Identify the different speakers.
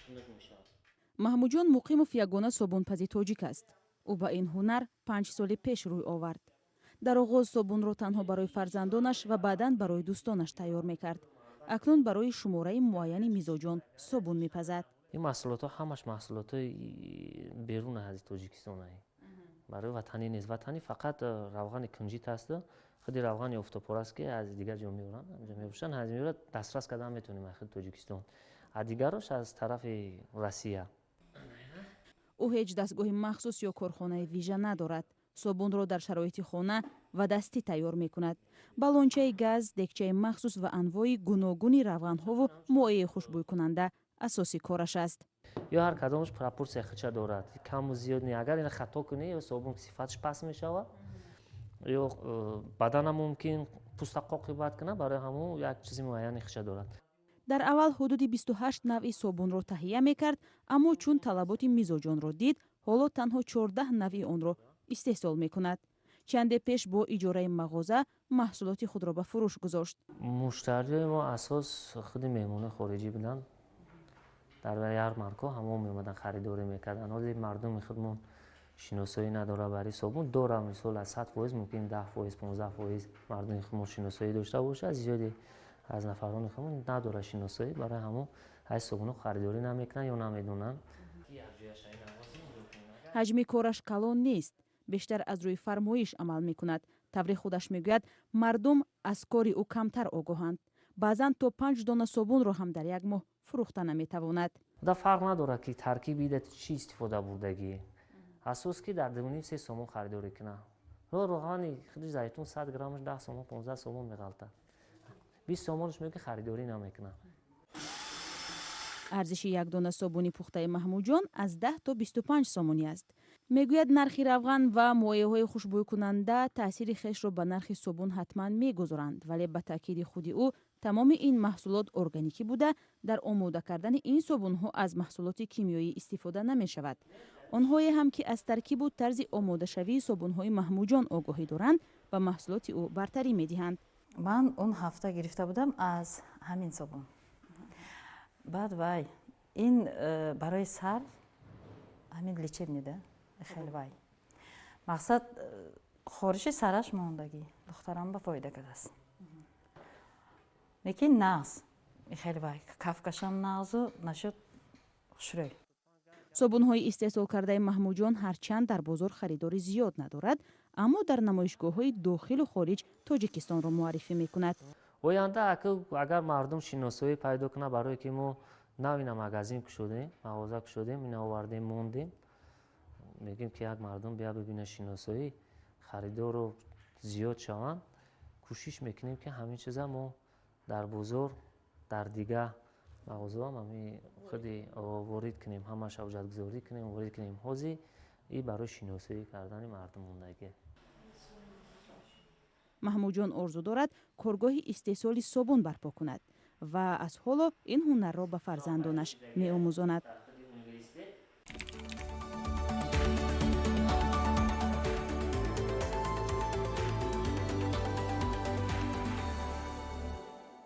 Speaker 1: Хунук мешавад.
Speaker 2: Маҳмудҷон Муқимов ягона собунпази тоҷик аст. Ӯ ба ин ҳунар 5 соли пеш рӯй овард. Дар оғоз собунро танҳо барои фарзандонаш ва баъдан барои дӯстонаш тайёр мекард. Акнун барои шумораи муайяни мизоҷон собун мепазад.
Speaker 1: Ин маҳсулотҳо ҳамаш маҳсулотҳои берун аз Тоҷикистон, барои ватанӣ нест. Ватанӣ фақат равғани кунҷит аст, худи равғани офтобпор аст, ки аз дигар ҷо меоранд, ҷо мефурӯшанд. Аз меорад, дастрас кардан метавонем аз худи Тоҷикистон, а дигарош аз тарафи Россия.
Speaker 2: Ӯ ҳеҷ дастгоҳи махсус ё корхонаи вижа надорад. Собунро дар шароити хона ва дастӣ тайёр мекунад. Балончаи газ, дегчаи махсус ва анвои гуногуни равғанҳову моеи хушбӯйкунанда асоси кораш аст.
Speaker 1: Ё ҳар кадомаш пропорсия худша дорад, каму зиёд не. Агар ина хато кунӣ, ё собун сифаташ паст мешавад, ё бадана мумкин пӯста қоқи бад кунад. Барои ҳамун як чизи муайяни худша дорад.
Speaker 2: Дар аввал ҳудуди 28 навъи собунро таҳия мекард, аммо чун талаботи мизоҷонро дид, ҳоло танҳо 14 навъи онро истеҳсол мекунад. Чанде пеш бо иҷораи мағоза маҳсулоти худро ба фурӯш гузошт.
Speaker 1: Муштариёи мо асос худи меҳмонои хориҷӣ буданд. Дар ярмаркаҳо ҳамон меомаданд, харидорӣ мекарданд. Ҳозир мардуми худмон шиносоӣ надорад барои собун. Дора, мисол, аз 100% мумкин 10%, 15% мардуми худмон шиносоӣ дошта бошад. Зиёде аз нафарони худмон надорад шиносоӣ, барои ҳамон аз собунҳо харидорӣ намекунанд ё намедонанд.
Speaker 2: Ҳаҷми кораш калон нест, бештар аз рӯи фармоиш амал мекунад. Тавре худаш мегӯяд, мардум аз кори ӯ камтар огоҳанд. Баъзан то панҷ дона собунро ҳам дар як моҳ фурӯхта наметавонад.
Speaker 1: Да фарқ надорад, ки таркиби ида чӣ истифода бурдагӣ, асос ки дар 2,5-3 сомон харидорӣ кунад. Роғани худи зайтун 100 граммаш 10 сомон, 15 сомон меғалтад, 20 сомонаш меги харидорӣ намекунад.
Speaker 2: Арзиши як дона собуни пухтаи Маҳмудҷон аз 10 то 25 сомонӣ аст. Мегӯяд, нархи равған ва моеъҳои хушбӯйкунанда таъсири хешро ба нархи собун ҳатман мегузоранд, вале ба таъкиди худи ӯ, тамоми ин маҳсулот органикӣ буда, дар омода кардани ин собунҳо аз маҳсулоти кимиёӣ истифода намешавад. Онҳое ҳам ки аз таркибу тарзи омодашавии собунҳои Маҳмудҷон огоҳӣ доранд, ба маҳсулоти ӯ бартарӣ медиҳанд.
Speaker 3: Ман он ҳафта гирифта будам аз ҳамин собун. Баъд вай ин барои сар ҳамин лечебный да, хеле вай мақсад хориши сараш мондагӣ, духтарам ба фоида кардааст. Лекин нағз, хеле вай кафкашам нағзу нашуд, хушрӯй.
Speaker 2: Собунҳои истеҳсолкардаи Маҳмудҷон ҳарчанд дар бозор харидори зиёд надорад, аммо дар намоишгоҳҳои дохилу хориҷ Тоҷикистонро муаррифӣ мекунад.
Speaker 1: Оянда агар мардум шиносоӣ пайдо кунад, барое ки мо нав ина магазин кушодем, мағоза кушодем, ина овардем, мондем, мегӯем ки як мардум бия бибина, шиносоӣ, харидору зиёд шаванд. Кӯшиш мекунем, ки ҳамин чиза мо дар бозор, дар дигар мағозаам ҳами худи ворид кунем, ҳамаша ҳуҷҷатгузорӣ кунем, ворид кунем. Ҳозир и барои шиносоӣ кардани мардум мондагӣ.
Speaker 2: Маҳмудҷон орзу дорад коргоҳи истеҳсоли собун барпо кунад ва аз ҳоло ин ҳунарро ба фарзандонаш меомӯзонад.